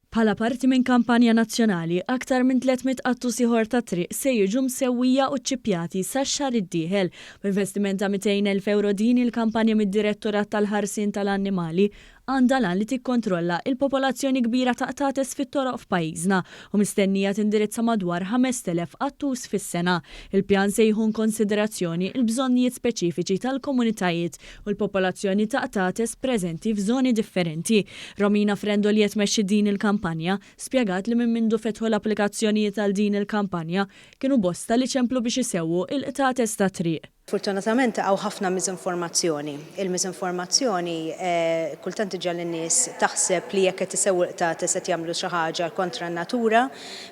Bħala parti minn kampanja nazzjonali, aktar minn 300 qattus ieħor tat-triq se jiġu msewwija u ċċippjati sax-xahar id-dieħel. B'investiment ta' 200,000 ewro din il-kampanja mid-Direttorat tal-Ħarsien tal-Annimali għandha l-għan li tikkontrolla il-popolazzjoni kbira ta' qtates fit-toroq f'pajjiżna u mistennija tindirizza madwar 5,000 qattus fis-sena. Il-pjan se jieħu konsiderazzjoni il-bżonnijiet speċifiċi tal-komunitajiet u l-popolazzjoni ta' qtates preżenti f'żoni differenti. Romina Frendo, li qed tmexxi din il-kampanja, spjegat li minn mindu fetħu l-applikazzjonijiet għal din il-kampanja kienu bosta li ċemplu biex isewwu il-qtates tat-triq. Fortunatament hawn ħafna miżinformazzjoni. Il-miżinformazzjoni kultant iġġiegħel in-nies taħseb li jekk qed isewwu l-qtates qed jagħmlu xi ħaġa kontra n-natura.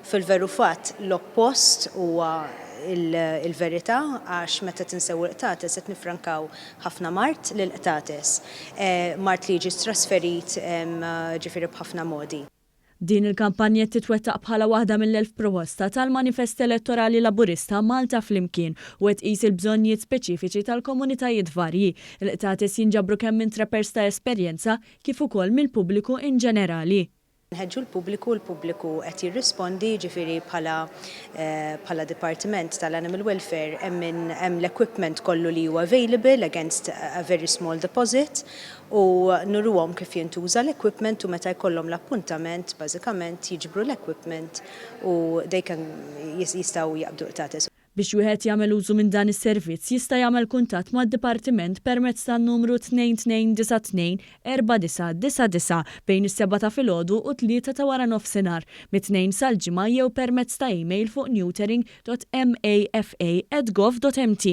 Fil-veru fatt l-oppost huwa il-verità, għax meta tinsewwu l-qtates qed nifrankaw ħafna mard lill-qtates. Mard li jiġi trasferit, ġifieri, b'ħafna modi. Din il-kampanja titwettaq bħala waħda mill-1000 proposta tal-Manifest Elettorali Laburista Malta Flimkien u qed tqis il-bżonnijiet speċifiċi tal-komunitajiet varji. Il-qtates jinġabru kemm minn trappers ta' esperjenza kif ukoll mill-pubbliku in ġenerali. Nħeġġu l-pubbliku, l-pubbliku qed jirrispondi, ġifieri bħala Dipartiment tal-Animal Welfare hemm l-equipment kollu li huwa available against a very small deposit u nuruhom kif jintuża l-equipment u meta jkollhom l-appuntament bażikament jiġbru l-equipment u they can jistgħu jaqbdu qtates. Biex wieħed jagħmel użu minn dan is-servizz, jista' jagħmel kuntatt mad-dipartiment permezz tan-numru 2292 4999 bejn is-7 ta' filgħodu u 3 ta' wara nofsinhar mit-Tnejn sal-Ġimgħa jew permezz ta' email fuq neutering.mafa@gov.mt.